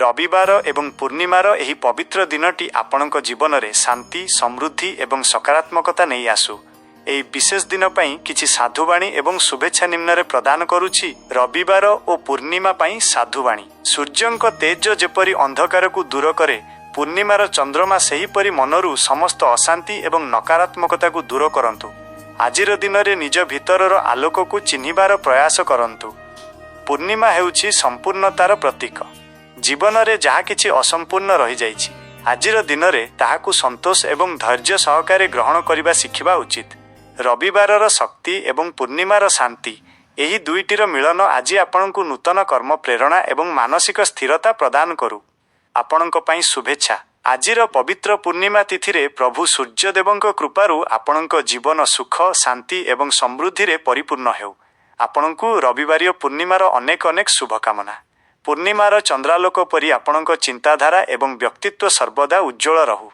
ରବିବାର ଏବଂ ପୂର୍ଣ୍ଣିମାର ଏହି ପବିତ୍ର ଦିନଟି ଆପଣଙ୍କ ଜୀବନରେ ଶାନ୍ତି, ସମୃଦ୍ଧି ଏବଂ ସକାରାତ୍ମକତା ନେଇ ଆସୁ। ଏହି ବିଶେଷ ଦିନ ପାଇଁ କିଛି ସାଧୁବାଣୀ ଏବଂ ଶୁଭେଚ୍ଛା ନିମ୍ନରେ ପ୍ରଦାନ କରୁଛି। ରବିବାର ଓ ପୂର୍ଣ୍ଣିମା ପାଇଁ ସାଧୁବାଣୀ। ସୂର୍ଯ୍ୟଙ୍କ ତେଜ ଯେପରି ଅନ୍ଧକାରକୁ ଦୂର କରେ, ପୂର୍ଣ୍ଣିମାର ଚନ୍ଦ୍ରମା ସେହିପରି ମନରୁ ସମସ୍ତ ଅଶାନ୍ତି ଏବଂ ନକାରାତ୍ମକତାକୁ ଦୂର କରନ୍ତୁ। ଆଜିର ଦିନରେ ନିଜ ଭିତରର ଆଲୋକକୁ ଚିହ୍ନିବାର ପ୍ରୟାସ କରନ୍ତୁ। ପୂର୍ଣ୍ଣିମା ହେଉଛି ସମ୍ପୂର୍ଣ୍ଣତାର ପ୍ରତୀକ। ଜୀବନରେ ଯାହା କିଛି ଅସମ୍ପୂର୍ଣ୍ଣ ରହିଯାଇଛି, ଆଜିର ଦିନରେ ତାହାକୁ ସନ୍ତୋଷ ଏବଂ ଧୈର୍ଯ୍ୟ ସହକାରେ ଗ୍ରହଣ କରିବା ଶିଖିବା ଉଚିତ। ରବିବାରର ଶକ୍ତି ଏବଂ ପୂର୍ଣ୍ଣିମାର ଶାନ୍ତି, ଏହି ଦୁଇଟିର ମିଳନ ଆଜି ଆପଣଙ୍କୁ ନୂତନ କର୍ମ ପ୍ରେରଣା ଏବଂ ମାନସିକ ସ୍ଥିରତା ପ୍ରଦାନ କରୁ। ଆପଣଙ୍କ ପାଇଁ ଶୁଭେଚ୍ଛା। ଆଜିର ପବିତ୍ର ପୂର୍ଣ୍ଣିମା ତିଥିରେ ପ୍ରଭୁ ସୂର୍ଯ୍ୟଦେବଙ୍କ କୃପାରୁ ଆପଣଙ୍କ ଜୀବନ ସୁଖ, ଶାନ୍ତି ଏବଂ ସମୃଦ୍ଧିରେ ପରିପୂର୍ଣ୍ଣ ହେଉ। ଆପଣଙ୍କୁ ରବିବାରୀୟ ପୂର୍ଣ୍ଣିମାର ଅନେକ ଅନେକ ଶୁଭକାମନା। ପୂର୍ଣ୍ଣିମାର ଚନ୍ଦ୍ରାଲୋକ ପରି ଆପଣଙ୍କ ଚିନ୍ତାଧାରା ଏବଂ ବ୍ୟକ୍ତିତ୍ୱ ସର୍ବଦା ଉଜ୍ଜ୍ୱଳ ରହୁ।